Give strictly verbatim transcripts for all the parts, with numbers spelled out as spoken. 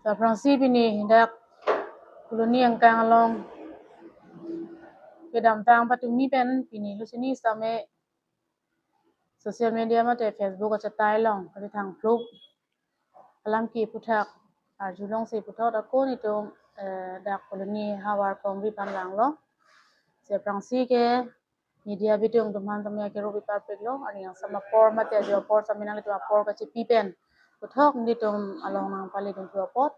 Aphrangsi pini dak Phuloni angkang along kedamtang patumi pen pini lusini sitame social media mate Facebook achetai along kali thang phluk alam ke aphuthak arjulongsi puthot ako nelitum, eh, dak Phuloni havar Kongri aphan langlo. Si aphrangsi ke media bidung atum aphan tame akerup iparpiklo, arni angsam apor mate ajo apor sitame nanglitum apor kachipi pen puthot nelitum along nangpali dun thu apot.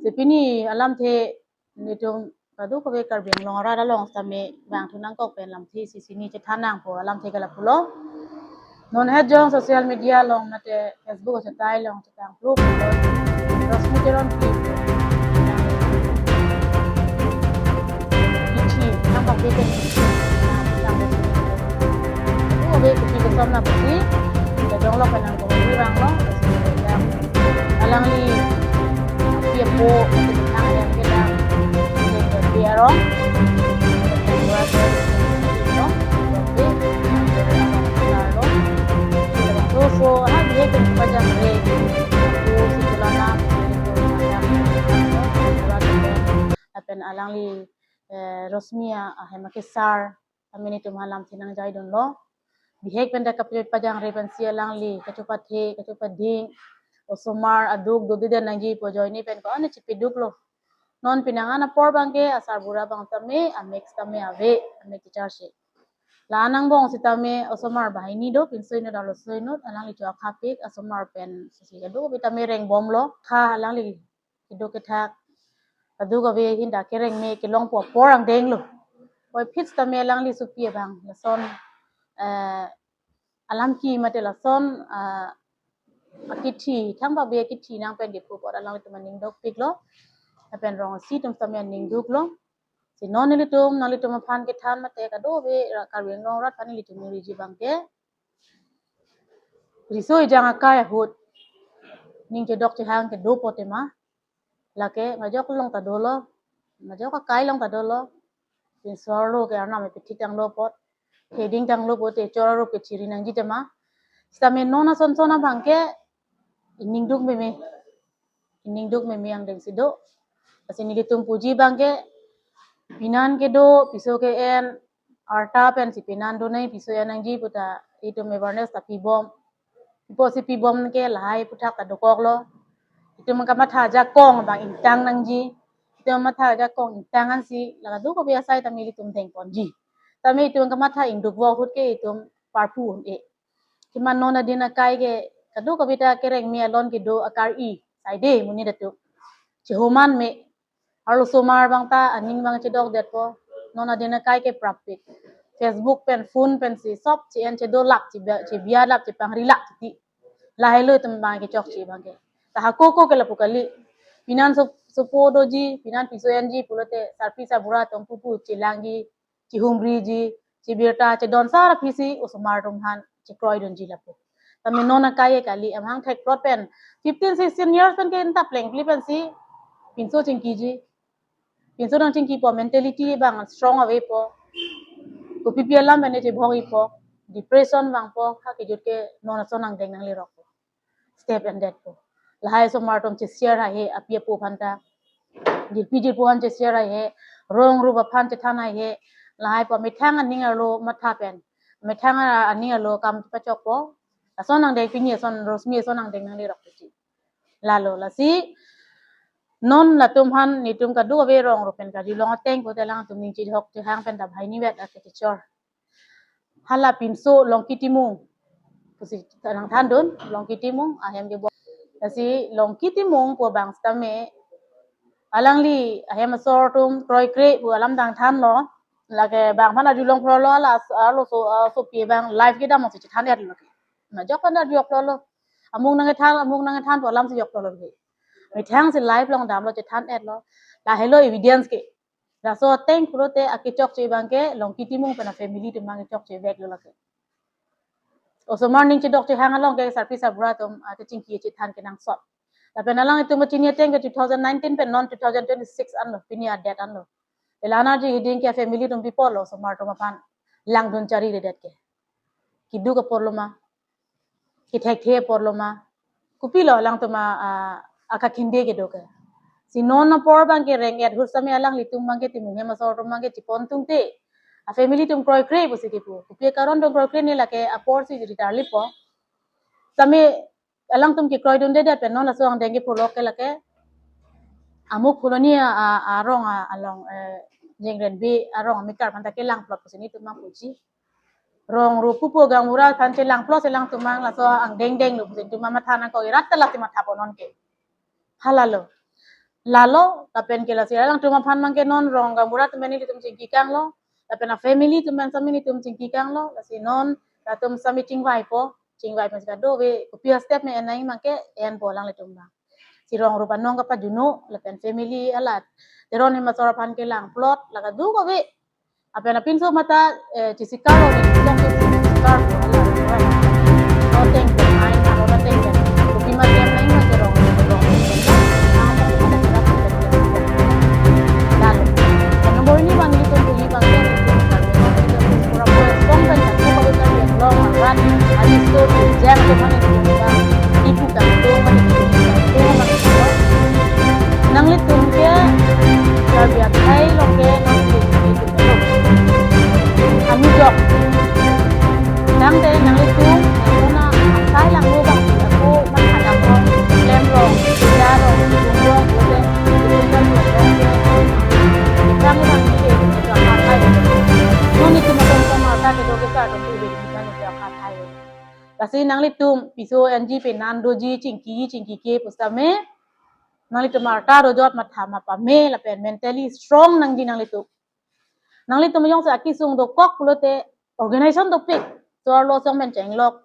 Si pini alamthe nelitum kadokave Karbi Anglong arat along sitame vangthu nangkok pen lamthe isi sini chethan nangpo alamthe ke lapulo. Non het jong social media along mate Facebook achetai along chetang phluk Rosmi Teron ke kithi nang bak beken kithi nang bak beken. Ave kopi kosonma pusi, kedong lo pen nangkong ri vanglo, alangli api apo, ati thang yang kedang, yang kedang arong, yang kedang arong, so, so, ha, dia ke pajang re, so, si tulana, lapen alangli, eh, Rosmi ahem akesar, amen itum alamthe nangjai dunlo. Bihek pen dak kapajang re pensi alangli kachopathe, kachopading, osomar aduk dodeden nangji pu ajoine pen ko-an chipiduklo. Non penang an apor abangke asarbura abang tame, amek tame ave, amek teacher si. La anang angbong sitame osomar banghini do, pinso inut arloso inut, alangli cho akhapik, asomar pen si kadokave tame rengbomlo, kha alangli kedo kethak, kadokave hinda kereng me kelongpo apor angdenglo. Puvoiphit sitame alangli sopi abang lason, eh, alam ke mate lason, eh, akithi, thangbak be akithi nang pen kephu apot alanglitum aning dukpiklo. Lapen rong isi atum sitame aning duklo. Si non nelitum, nanglitum aphan kethan mate kadokave ra Karbi Anglong arat aphan nelitum niriji abangke, riso ejang akai ahut ning chedok chehang kedo po tema, lake majok along ta dolo, majok akai along ta dolo. Pinso arlo ke arnam epithik tanglo apot, theding tanglo apot, echor arup ke chiri nangji tema. Sitame non ason son abangke ining duk meme, ining duk meme angdeng si do. Lasi nelitum puji abangke, penan kedo, piso ke-en, arta pensi penan donai, piso en nangji puta itum awareness ta pibom. Ipo si pibom ke lahai aphuthak ta dokoklo. Itum kamatha ajakong abang ingtang nangji. Itum matha ajakong ingtang ansi, la kadokave asai tame ilitum thengponji. Tame itum kamatha ingduk vok ahut ke itum parpu un-e. Kima non adin akai ke kadokave ta kereng me alon kedo akar-i, saide monit atum. Chehoman me, arlosomar abang ta aning abang chedokdetpo. Non adin akai ke prapik. Facebook pen, phone pensi sop che-en chedolap, chebia, chebialap, chepangrilap titi. Lahelo itum abang kechokche abangke. Ta hako ko ke lapu kali. Penan so, sopo doji, penan piso enji pulote sarpi sarbura atum pupu chelangji, chehumriji, chebirta, chedon sar aphisi osomar atum aphan chekroidunji lapu. Tame non akai kali, amahang thekprot pen fifteen, sixteen years pen ke inta plengpli pensi pinso chingkiji. Pinso nangchingkipo, mentality abang strong avepo. Kopipi alam pen chebhong-ipo, depression vangpo, ha kejut ke non ason angdeng nanglerokpo. Step endetpo. Lahai osomar atum che-share haihe, api apo aphan ta, jirpi jirpo aphan che-share haihe, rong rup aphan chethan haihe, lahaipo methang aning arlo matha pen, methang aning arlo kam pachokpo. Ason angdeng pini ason Rosmi ason angdeng nanglerok pusi. Lalo, lasi non latum aphan nelitum kadokave rong rup pen kali long ateng kote alangtum ning chedok chehang pen ta banghini vet ake teacher. Hala pinso Longki Timung pusi nangthandun, Longki Timung ahem kebor. Lasi Longki Timung pu abang sitame alangli ahem asor atum kroikre pu alam dang thanlo. Lake bang aphan arjulong phrolo, la as-, arloso, ah, sopi abang live kedam si chethan-etlo ke. Majok aphan arjulong phrolo. Amung nangkethan, amung nangkethan pu alam si joklo ke. Methang si live along damlo, chethan-etlo. Lahelo evidence ke. Laso ateng pulote akechokche abangke Longki Timung pen afamily atum abang kechokche veklo lake. Osomar ning chedok chehang along ke sarpi sarbura atum, ah, kechingki chethan kenangsot. Lapen alanglitum kachini ateng ke two thousand nineteen pen non two thousand twenty-six anlo, pini a-date anlo. Ela anarji hiding ke family atum pipolo osomar atum aphan langdun chariredet ke. Keduk aporlo ma, kethekthe aporlo ma, kopilo alangtum a, ah, akakhinde kedo ke. Si non apor abangke reng-et ahut sitame alanglitum abangke Timung hem asor atum abangke chepon tungte. A family atum kroikre pusi kipu. Kopi akaron atum kroikre ne lake apor si ritarlipo. Sitame alangtum kekroidunde det pen non laso angdeng ke pulok ke lake. Amuk Phuloni a, a, arong a, along, eh, Jengrenbi arong amekar aphan ta kelangplot pusi nelitum abang puji. Rong rup pupo gaonbura aphan chelangplot si alangtum abang laso angdeng denglo pusi nelitum abang matha nangkok, irat ta lasi mathapo non ke. Halalo. Lalo, lapen ke lasi alangtum aphan abangke non rong gaonbura atum pen nelitum chingki kanglo. Lapen a family atum pen sitame nelitum chingki kanglo. Lasi non latum sitame chingvaipo. Chingvai pen si kadokave kopi a step me en nangji abangke enpo alanglitum abang. Si rong rup anong kapajuno, lapen family alat. Teron hem asor aphan kelangplot, la kadokave. Lapen apinso mata, eh, chesikar lo, chesikar lo, chesikar lo, ala, ala. Lo teng teng, ai, na, lo teng teng. Kopi ma teng nangji ma ke rong, rong. Lalu, nomor ini abang nelitum puji abang ke, pura pura song dan satu kalau kita lihat lo, makan, habis itu, jam, itu mana itu, itu kan, itu mana itu, itu mana itu. Nanglitum ke, Karbi akhei along ke, nanglitum, nanglitum, nanglitum. Anujok. Tangte nanglitum, nangkona, asai langno abang, ako, matha dam rong, klem rong, keja rong, dung rong, bote, dung rong, dung rong, dung rong. Rang rang ide, itu akar hai. Non itu macam sama, ta kedo ke sa, itu ide, itu akar hai. Lasi nanglitum, piso enji pen nang doji, chingki, chingki ke, pusitame. Nanglitum arta rojot matha ma pame, lapen mentally strong nangji nanglitum. Nanglitum jongsi akesung dokok pulote organization dopik. Chorlo asong pen chenglok,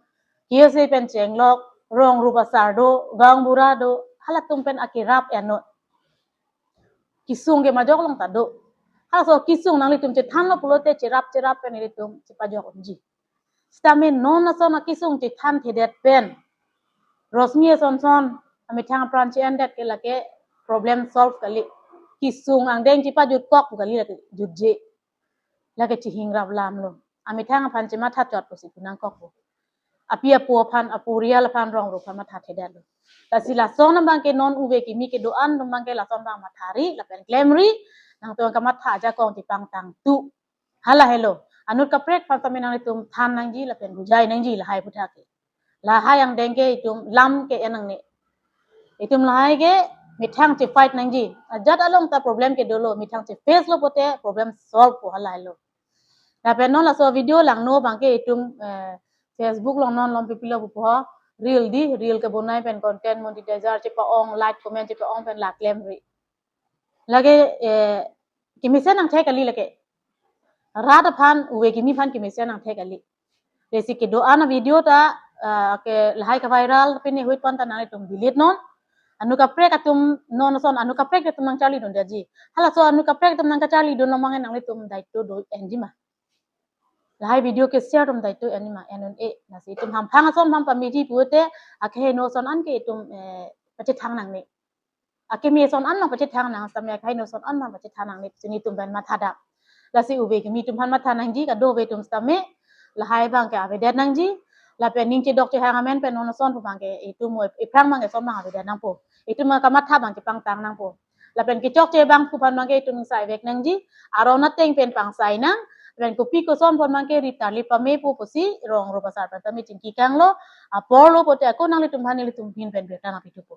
K S A pen chenglok, rong rup asar do, gaonbura do, halatum pen akerap ennon. Kesung ke majok along ta do. Halaso kesung nanglitum chethanlo pulote cherap cherap pen nelitum chepajok unji. Sitame non ason akesung chethanthedet pen. Rosmi ason son, amethang apran che-endet ke lake problem solve kali. Kesung angdeng chepajutkok pu kali lake jutje. Lake chehingrap lam lo. Amethang aphan chematha chot pusi pu nangkok pu. Api apo aphan, aporial aphan rong rup aphan mathathedetlo. Lasi lason abangke non uve kimi kedo-an abangke lason abang mathari, lapen klemri, nangtum kamatha ajakong chepangtang tu. Hala helo. Anut kaprek aphan sitame nanglitum than nangji lapen bujai nangji lahai aputhak ke. Lahai angdeng ke itum lam ke en nangne. Itum lahai ke methang chefight nangji. Ajat along ta problem ke dolo, methang cheface lo pote problem solve po hala helo. Lapen non laso video langno abangke itum, eh, Facebook along non lom pipilo pupo, reel di, reel kebonai pen content monetizer chepa-ong, like, comment chepa-ong pen la klemri. Lake, eh, kemesen nangthek kali lake. Rat aphan, uve kimi aphan kemesen nangthek kali. Lasi kedo-an avideo ta, ah, ke lahai kaviral pine huit pon ta nanglitum delete non. Anut kaprek atum non ason, anut kaprek atum nangcharlidunde ji. Halaso anut kaprek atum nangkacharlidun lo mangen nanglitum daito do enji ma. Lahai video ke share atum daito enji ma, en un-e. Lasi itum hamphang ason ham pameji pulote, akeheno ason an ke itum, eh, pachethang nangne. Akeme ason an abang pachethang nang, sitame akeheno ason an abang pachethang nangne pusi nelitum pen matha dam. Lasi uve kimi atum aphan matha nangji, kadokave atum sitame, lahai abangke avedet nangji, lapen ning chedok chehang amen pen non ason pu abangke, itum mo ephrang abangke ason abang avedet nangpo. Itum kamatha abangke pangtang nangpo. Lapen kechokche abang pu aphan abangke itum sai vek nangji, aron ateng pen pangsai nang, lapen kopi koson aphan abangke ritarli pamepo pusi, rong rup asar pen sitame chingki kanglo, apor lo pote ako nanglitum aphan nelitum ahin pen birta nangpithupo.